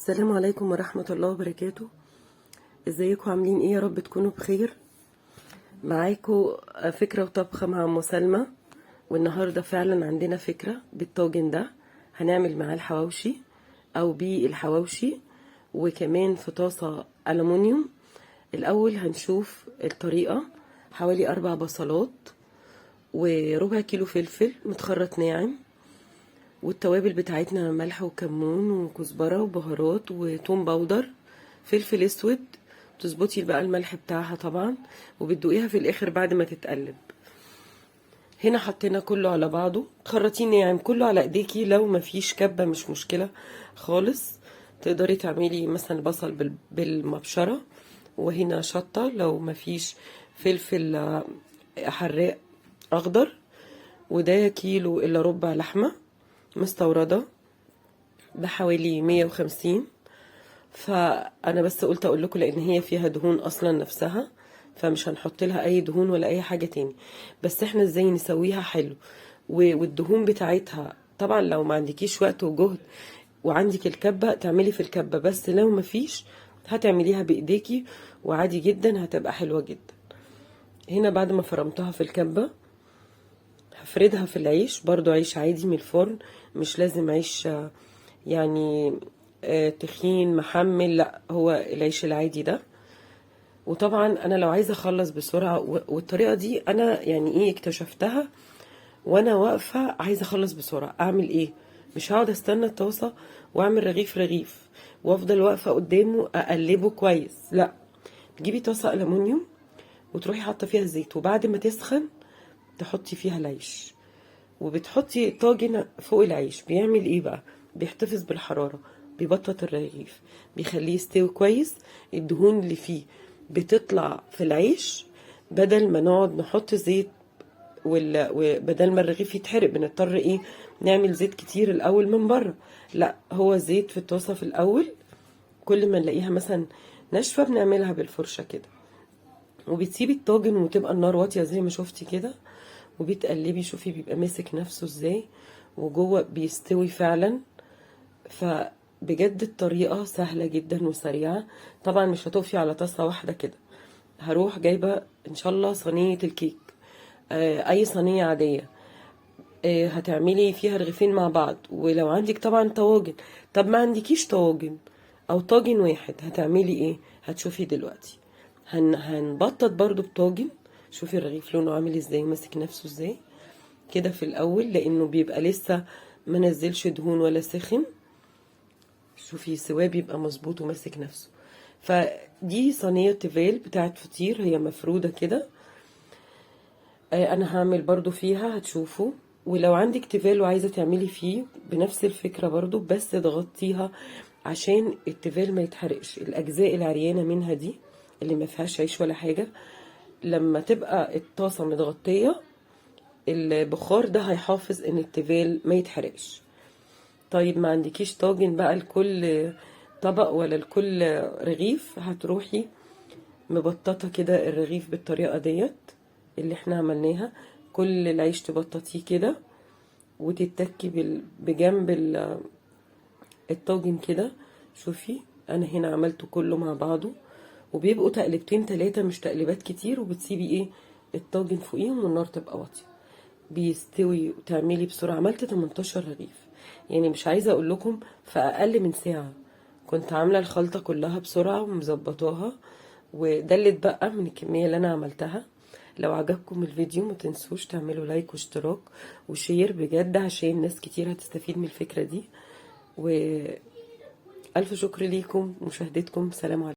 السلام عليكم ورحمة الله وبركاته. ازيكم عاملين ايه؟ يا رب تكونوا بخير. معاكم فكرة وطبخة مع ام سلمى. والنهاردة فعلا عندنا فكرة بالطاجن ده، هنعمل معاه الحواوشي او بالحواوشي، وكمان في طاسة ألمونيوم. الاول هنشوف الطريقة. حوالي 4 بصلات وربع كيلو فلفل متخرط ناعم، والتوابل بتاعتنا ملح وكمون وكزبرة وبهارات وتوم powder، فلفل اسود. تظبطي بقى الملح بتاعها طبعا، وبتدوقيها في الاخر بعد ما تتقلب. هنا حطينا كله على بعضه، تخرطيه ناعم كله على ايديكي. لو مفيش كبة مش مشكلة خالص، تقدري تعملي مثلا بصل بالمبشرة. وهنا شطة لو مفيش فلفل حراق اخضر. وده كيلو الا ربع لحمة مستوردة بحوالي 150. فانا بس قلت اقول لكم لان هي فيها دهون اصلا نفسها، فمش هنحط لها اي دهون ولا اي حاجة تاني. بس احنا ازاي نسويها حلو والدهون بتاعتها. طبعا لو ما عندكيش وقت وجهد وعندك الكبة تعملي في الكبة، بس لو ما فيش هتعمليها بايديكي وعادي جدا، هتبقى حلوة جدا. هنا بعد ما فرمتها في الكبة هفردها في العيش، برضو عيش عادي من الفرن، مش لازم عيش يعني تخين محمل، لا هو العيش العادي ده. وطبعا انا لو عايزه اخلص بسرعة، والطريقة دي انا يعني ايه اكتشفتها وانا واقفة عايزه اخلص بسرعة، اعمل ايه؟ مش هقعد استنى الطاسه واعمل رغيف رغيف وافضل واقفة قدامه اقلبه كويس، لا. تجيبي طاسه ألمونيوم وتروحي حاطه فيها الزيت، وبعد ما تسخن تحطي فيها العيش، وبتحطي طاجن فوق العيش. بيعمل ايه بقى؟ بيحتفظ بالحرارة، بيبطط الرغيف، بيخليه يستوي كويس. الدهون اللي فيه بتطلع في العيش، بدل ما نقعد نحط زيت وبدل ما الرغيف يتحرق بنضطر ايه نعمل زيت كتير الاول من بره. لا، هو زيت في الطاسة في الاول، كل ما نلاقيها مثلا ناشفة بنعملها بالفرشة كده. وبتسيبي الطاجن وتبقى النار واطية زي ما شفتي كده، وبتقلبي. شوفي بيبقى ماسك نفسه ازاي، وجوه بيستوي فعلا. فبجد الطريقة سهلة جدا وسريعة. طبعا مش هتقفي على طاسة واحدة كده. هروح جايبة ان شاء الله صينية الكيك، اي صينية عادية، هتعملي فيها رغيفين مع بعض. ولو عندك طبعا طواجن. طب ما عندكيش طواجن او طاجن واحد هتعملي ايه؟ هتشوفي دلوقتي. هنبطط برضو بطاجن. شوفي الرغيف لونه عامل ازاي، ماسك نفسه ازاي كده في الاول، لانه بيبقى لسه ما نزلش دهون ولا سخن. شوفي سواه بيبقى مظبوط وماسك نفسه. فدي صينية تيفال بتاعت فطير، هي مفرودة كده. انا هعمل برضو فيها هتشوفوا. ولو عندك تيفال وعايزة تعملي فيه بنفس الفكرة برضو، بس تغطيها عشان التيفال ما يتحرقش. الاجزاء العريانة منها دي اللي ما فيهاش عيش ولا حاجة، لما تبقى الطاسة متغطية البخار ده هيحافظ ان التيفال ما يتحرقش. طيب ما عندكيش طاجن بقى لكل طبق ولا لكل رغيف، هتروحي مبططة كده الرغيف بالطريقة ديت اللي احنا عملناها. كل العيش تبططيه كده وتتكي بجنب الطاجن كده. شوفي انا هنا عملته كله مع بعضه، وبيبقوا تقلبتين تلاتة مش تقليبات كتير، وبتسيبي ايه الطاجن فوقيهم والنار تبقى واطية، بيستوي وتعملي بسرعة. عملت 18 رغيف، يعني مش عايزة اقول لكم في اقل من ساعة كنت عاملة الخلطة كلها بسرعة ومظبطاها، وده اللي اتبقى من الكمية اللي انا عملتها. لو عجبكم الفيديو ما تنسوش تعملوا like واشتراك و share بجد، عشان ناس كتير هتستفيد من الفكرة دي. وألف شكر ليكم مشاهدتكم. سلام عليكم.